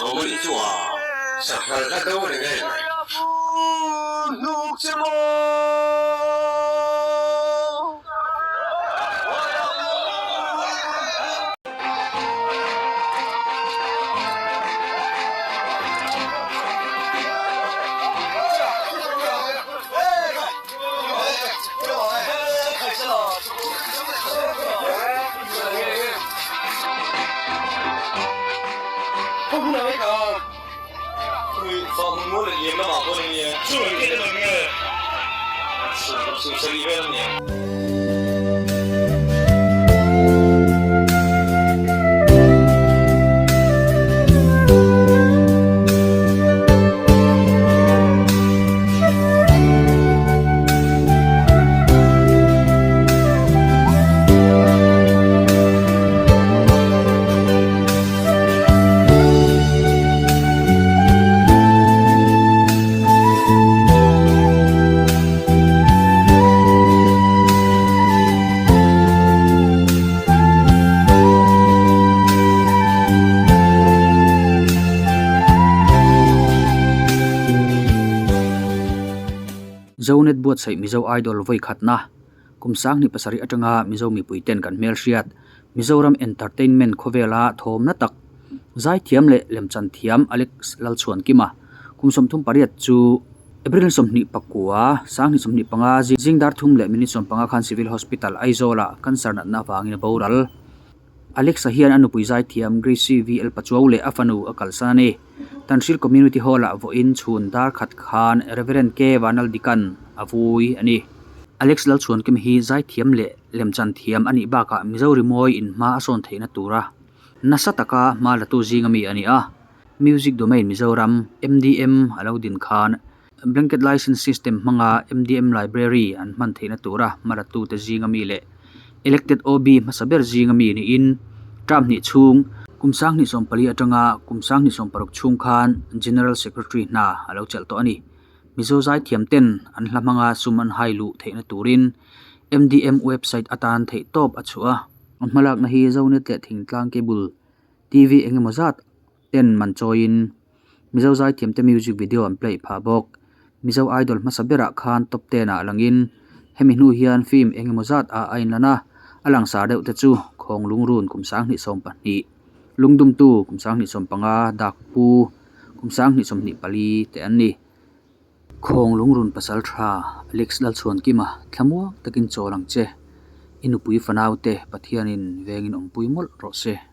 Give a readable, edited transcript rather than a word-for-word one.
Tlawm a nih chu a, sahal hla do a ni ngei mai. Zonet buatsaih Mizo Idol vawi khatna kum sanghnih pasarih atanga Mizo mipui ten kan hmelhriat Mizoram Entertainment khawvela thawmna tak zaithiam leh lemchan thiam Alex Lalchhuankima kum 38 chu April 24 2025 zing dar thum leh minute 15 khan Civil Hospital Aizawl-ah cancer natna avangin a boral. Alex-a hian a nupui zaithiam Gracie VL Pachuau leh a fanu a kalsan a ni. Tanhril Community Hall-ah vawiin chhun dar khat khan Reverend K Vanaldikan a vui a ni. Alex Lalchhuankima hi zaithiam leh lemchan thiam a nih bakah Mizo rimawi inhma a sawn theihna tura nasa taka hma latu zinga mi a ni a. Music Domain Mizoram, MDM, a lo din khan Blanket License System hmanga MDM Library an hman theihna tura hmalatute zinga mi leh Elected OB hmasa ber zinga mi niin term hnih chhung kum 2014 atanga kum 2016 chhung khan General Secretary hna a lo chelh tawh a ni. Mizo zaithiam ten an hla hmanga sum an hai luh theihna turin MDM website atan theihtawp a chhuah a. A hmalakna hi Zonet leh Thingtlang Cable TV eng emaw zat ten man chawiin Mizo zaithiamte music video an play phah bawk. Mizo Idol hmasa berah khan top ten ah langin hemi hnu hian film eng emaw zat ah a inlan a, a langsar deuh te chu Khawng Lungrun kum 2012, Lungdumtu kum 2015, Dakpu kum 2024 te an ni. Khawng Lungrun pasal tha Alex Lalchhuankima thlamuang takin chawl ang che. I nupui fanau te Pathianin vengin awmpui mawlh rawh se.